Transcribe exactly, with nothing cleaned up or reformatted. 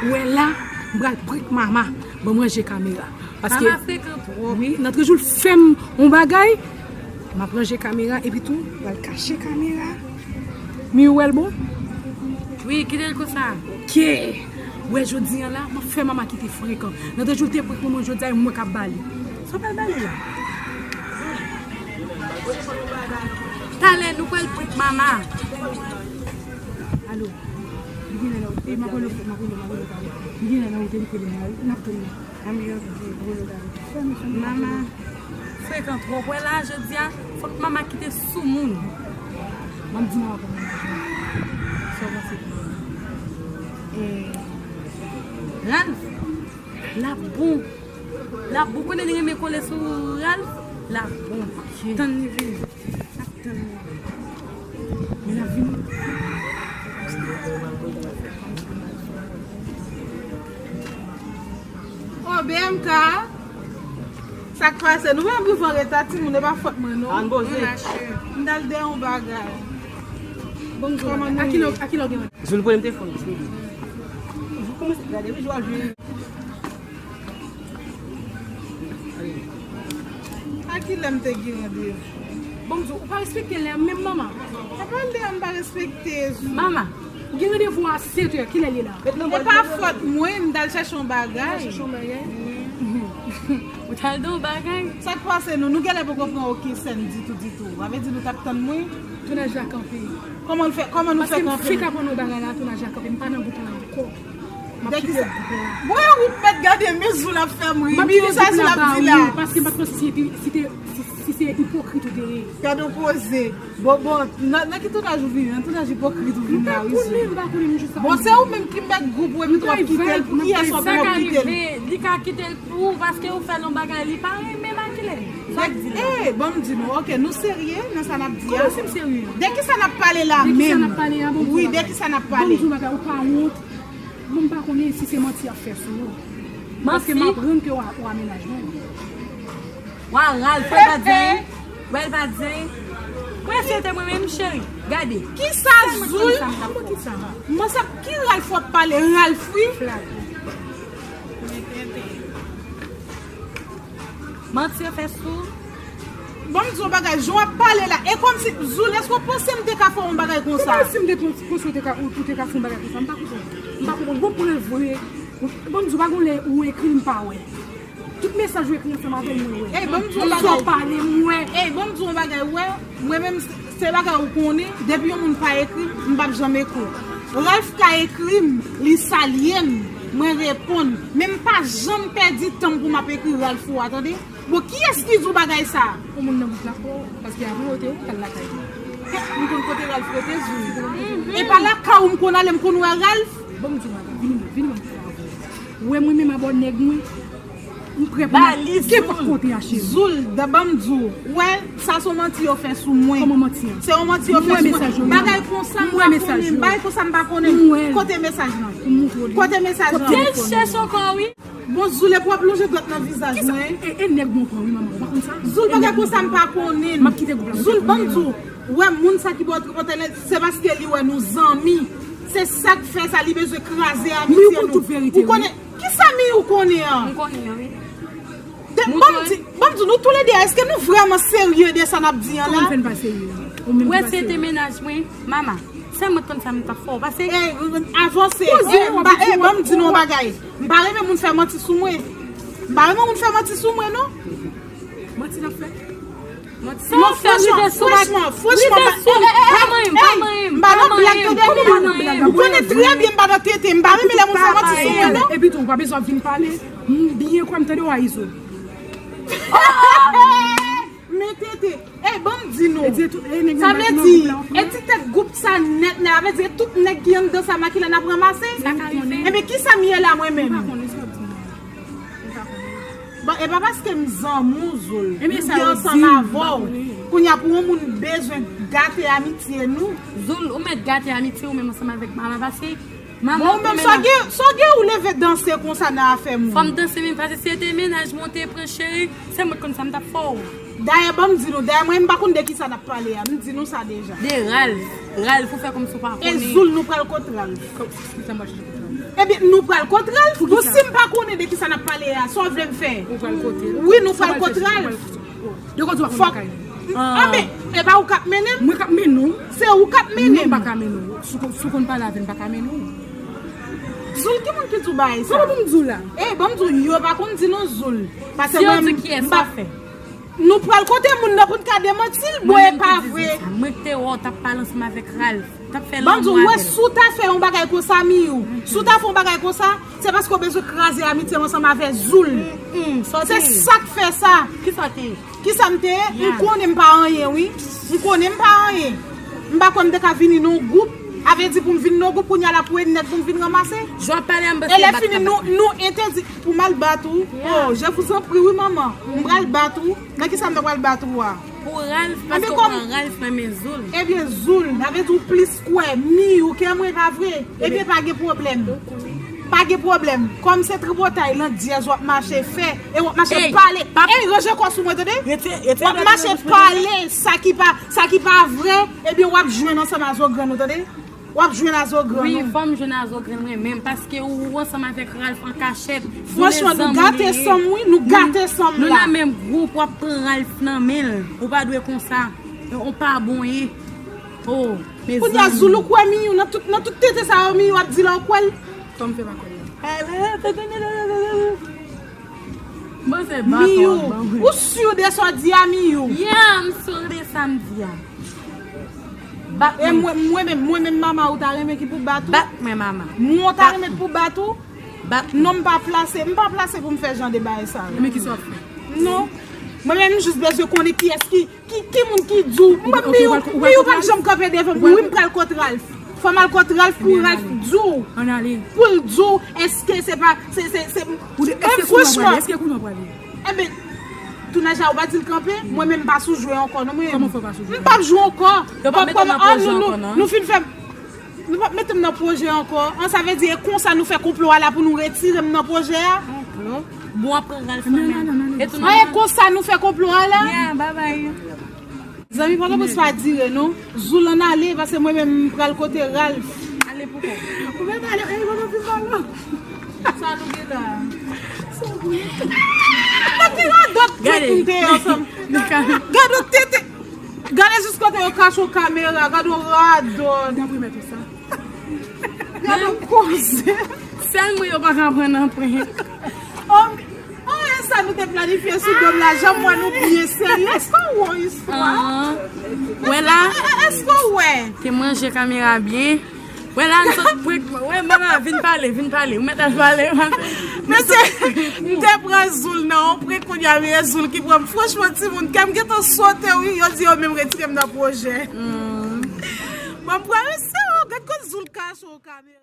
Wè la, m pral prank mama. Ban m ranje kamera. Paske, mama frekan twòp. Wi, nan trant jou l fè m yon bagay, m ap ranje kamera, epi tou, m pral kache kamera. Mi wè l bon? Wi, kite l konsa. Ok. Wè, jodi a la, m ap fè mama kite frekan. Nan trant jou l te prank mwen, jodi a, e mwen k ap ba li. Sa w pral ba li la? Talè, nou pral prank mama. Alo. Li genlè nan wout. E, m ap rele w, m ap rele w, m ap rele w talè. Li genlè nan wout, li rele m la, n ap tann li. Mama frekan twòp. Wè la, jodi a, fòk mama kite soumoun. M ap di mama pou mwen. Sa w panse? E, Ralph, l ap bon. L ap bon. Konnen li renmen kole sou Ralph. L ap bon. Tann li vini. N ap tann li. Men l ap vini. Oh, B M K. Sa k pase? Nou menm rive an reta, timoun, e pa fòt mwen, non. Ann poze. M t al dèyè yon bagay. Bon, kòman nou ye? A kilè w gen? Zul, pran m telefòn. Zul kòmanse gade, wi, jwa jwe. A kilè m te gen randevou? Bon, m di w, ou pa respekte lè menm, mama. Sa pa lè a m pa respekte, Zul. Mama, ou gen randevou a sèt è, kilè l ye la? E pa fòt mwen, m t al chèche yon bagay. Ou t al chèche yon bagay? Ou t al nan yon bagay? Sa k pase nou? Nou genlè poko pran okenn sèn ditou, ditou. Sa vle di nou t ap tann mwen? Tounaj la kanpe. Kòman l fè, kòman nou fè kanpe? Paske m fèk aprann yon bagay la, tounaj la kanpe. M pa nan gwoup la ankò. M ap kite gwoup la. Mwen, ou mèt gade men Zul ap fè m ri. M ap kite gwoup la ba ou, paske m pa t konn si, si te, si, si se ipokrit ou te ye. Gade yon koze. Bon, bon, nan, nan ki tounaj ou vin? Nan tounaj ipokrit ou vin la, wi, Zul. M pa konnen, m pa konnen, m jis... Bon, se ou menm ki mèt gwoup ou epi w ap kite l. Pou kiyès w ap kite l? Li ka kite l pou ou, paske ou fè l yon bagay, li pa renmen, Makilè. Sa k di la? Eh, bon, m di nou, ok, nou serye nan sa n ap di a? Kòman si m serye? De ki sa n ap pale la menm? De ki sa n ap pale a? Bon, wi, de ki sa n ap pale? Bon, m di w bagay, ou pa wont. Bon, m pa konnen si se manti y ap fè sou ou. Paske m aprann ke w a, w a mennaj mwen. Wa Ralph, wè l pa di anyen. Wè l pa di anyen. Mwen se te mwen menm, cheri. Gade. Kisa, Zul? Mwen sa, ki Ralph w ap pale? Ralph, wi. Manti yo fè sou. Bon, m di w bagay, jan w ap pale la, e kòmsi, Zul, èske w panse m te ka fè yon bagay konsa? Ou panse m te panse w te ka, ou, ou te ka fè yon bagay konsa? M pa konprann. M pa konprann. Bon, pou l vre, bon, m di w, pa gen lè ou ekri m pa wè. Tout mesaj ou ekri ansanm avè m, mwen wè. Ey, bon, m di w bagay. Sa w pale, m wè. Ey, bon, m di w bagay, ou wè. Mwen menm, se, se bagay ou konnen, depi yon moun pa ekri m, m p ap janm ekri w. Ralph ka ekri m, li salye m, mwen reponn. Men m pa janm pèdi tan m pou m ap ekri Ralph ou a, tande? Bon, kiyès ki di w bagay sa? Yon moun nan gwoup la, paske avan yo te ou, t al lakay li. M konn kote Ralph rete, Zul. E pa lakay ou m konn ale, m konn wè Ralh. Bon, m di w bagay, vini, vini, mwen pale avè w. Ou wè mwen menm abò nèg mwen, m prè pou m al kenpòt kote a, cheri. Zul, da ban m di w, ou wè, sa se yon manti yo fè sou mwen. Kòman manti an? Se yon manti yo fè sou mwen. Bagay konsa m pa konnen, bagay konsa m pa konnen. Kote mesaj lan? Kote mesaj lan? Kote mesaj lan? Bon, Zul, epi w ap lonje dwèt nan vizaj mwen. E, e nèg mwen pran, wi, manman, ou pa konn sa? Zul, bagay konsa m pa konnen. M ap kite gwoup la. Zul, ban m di w, ou wè moun sa ki bò tripotèlè, se paske li wè nou zanmi. Se sa k fè sa, li bezwen kraze amitye nou. Ou konnen, kisa mi ou konnen an? M konnen an, wi. Ban m di, ban m di, nou toulède, èske nou vrèman serye de sa n ap di an la? Ou wè se te mennaj mwen, mama. Sèlman konn sa m t ap fè w pase. Ey, avanse. Ey, m pa, ey, ban m di nou yon bagay. M pa renmen moun fè manti sou mwen. M pa renmen moun fè manti sou mwen, non. Manti l ap fè. Manti sa w fè rive sou mwen. Franchman, franchman, m pa nan blag, tande. Ou konnen trè byen m pa nan tenten. M pa renmen lè moun fè manti sou mwen, non. Epi tou, ou pa bezwen ap vin pale. M byen kwè m tande w a Izo. Men tenten. Ey, ban m di nou. Sa vle di, e ti tèt gwoup sa nèt la, vle di tout nèg ki anndan sa Makilè n ap ranmase? Sa ka rive. Ebyen, kisa m ye la, mwen menm? M pa konnen sa w ap di, non. M pa konnen. Bon, e pa paske m zanmi w, Zul, m gen ansanm avè w. Kounye a, pou yon moun bezwen gate amitye nou. Zul, ou mèt gate amitye ou menm ansanm avèk mama, paske Bon, ou menm sa gen, sa gen ou leve danse konsa nan afè moun. Fò m danse menm, paske se te mennaj mwen te pran, cheri. Se mwen k konn sa m t ap fè w. Dayè, ban m di nou, dayè, mwen, m pa konn de kisa n ap pale a. M di nou sa deja. De Ralh. Ralh, ou fè kòmsi w pa konnen. E Zul, nou pral kot Ralh. Kisa m pral chèche kot Ralh? Ebyen, nou pral kot Ralph. Bon, si m pa konnen de kisa n ap pale a, sa w vle m fè? Ou pral kote l? Wi, nou pral kot Ralph. De kote w ap fè lakay li? Anben, e pa ou k ap mennen m? Mwen k ap mennen w. Se ou k ap mennen m. Non, m pa ka mennen w. Si w konn, si w konn pale avè m, m pa ka mennen w. Zoul, ki moun ki di w bagay sa? Kòman pou m di w la? E, ban m di w, yo pa konn di non Zoul. Paske mwen, m pa fè. Nou pral kote moun nan pou n ka demanti l. Bon, e pa vre. Mwen ki di sa. Mwen ki te wè w t ap pale ansanm avèk Ralph. T ap fè lanmou avè l. Banm di w, wè, si w ta fè yon bagay konsa, Miyou, si w ta fè yon bagay konsa, se paske w bezwen kraze amitye m ansanm avè Zoul. Se sa k fè sa. Kisa w te ye? Kisa m te ye? M konnen m pa anyen, wi. M konnen m pa anyen. M pa kwè m te ka vini nan yon gwoup. A vle di pou m vin nan yon gwoup, kounye a l ap wè nèg pou m vin ranmase. Jan w ap pale a, m panse e lè fini, nou, nou entèdi pou m al bat ou. Oh, je vous en prie, wi, manman. M pral bat ou. Nan kisa m ta pral bat ou a? Pou Ralph, paske w pran Ralph nan men Zoul. Ebyen, Zoul, sa vle di w plis kwè Miyou ke mwen, pa vre? Ebyen, pa gen pwoblèm. Pa gen pwoblèm. Kòm se tripotay lan dyèz w ap mache fè, e w ap mache pale. Ey, ranje kò sou mwen, tande? W ap mache pale sa ki pa, sa ki pa vre, ebyen, w ap jwenn ansanm a zogrann ou, tande? W ap jwenn a zogrann ou. Wi, fò m jwenn a zogrann mwen menm, paske ou ansanm avèk Ralph an kachèt. Franchman, nou gate san m, wi, nou gate san m la. Nou nan menm gwoup, w ap pran Ralph nan men l. Ou pa dwe konsa. Ou pa bon, ye. Oh, mezanmi. Kounye a, Zoul, ou kwè Miyou, nan tout, nan tout tenten sa yo, Miyou ap di la, ou kwè l? Kòm fè pa kwè l la. Miyou, ou si de sa w di a, Miyou? Yeah, m si de sa m di a. Bat mwen. E mwen, mwen menm, mwen menm, manman, ou ta renmen ki pou bat ou? Bat mwen, manman. Mwen, ou ta renmen pou bat ou? Bat mwen. Non, m pa plase, m pa plase pou m fè jan de bagay sa yo. Men kisa w ap fè? Non. Mwen menm, m jis bezwen konnen kiyès ki, ki, ki moun ki di w. Mwen, Miyou, Miyou pa janm kanpe devan m. Wi, m pral kot Ralph. Fò m al kot Ralph pou Ralph di w. Ann ale. Pou l di w, èske se pa, se, se, se, mwen, franchman. Èske kounye a w prale? Ebyen, tounaj la, ou pa di l kanpe? Mwen menm, m pa sou jwe ankò, non, mwen. Kòman fè w pa sou jwe? M p ap jwe ankò. Yo p ap mete w nan pwojè ankò, non. Nou fin fè, nou p ap mete m nan pwojè ankò. An, sa vle di, e konsa nou fè konplo a la pou nou retire m nan pwojè a? Konplo? Bon, w ap pran Ralph nan men. E konsa nou fè konplo a la? Yeah, bye bye. Zanmi, pa nan pòs pa dire, non. Zoul, ann ale, paske mwen menm, m pral kote Ralph. Ale pou kò w. Ou mèt ale, ey, mwen pi mal, non. Sa nou gen la? Sa pou ye. Gade radòt tèt nou te ansanm. Gade tete. Gade jis kote yo kache kamera. Gade radòt. Gade koze. Sèl mwen yo pa ka pran nan prank. Oh, oh, e sa nou te planifye sou do m la, jan m wè nou byen serye. Èske w wè istwa? Wè la? Èske w wè? Te manje kamera byen. Wè la, nou sot prank mwen. Wè, manman, vin pale, vin pale. Ou mèt al pale. Mesye, m te pran Zoul nan yon prank, kounye a, men Zoul ki pran m. Franchman, timoun, kè m gentan sote, wi. Yo di yo menm retire m nan pwojè. Bon, m pran, mesye, gad kot Zoul kache w kamera.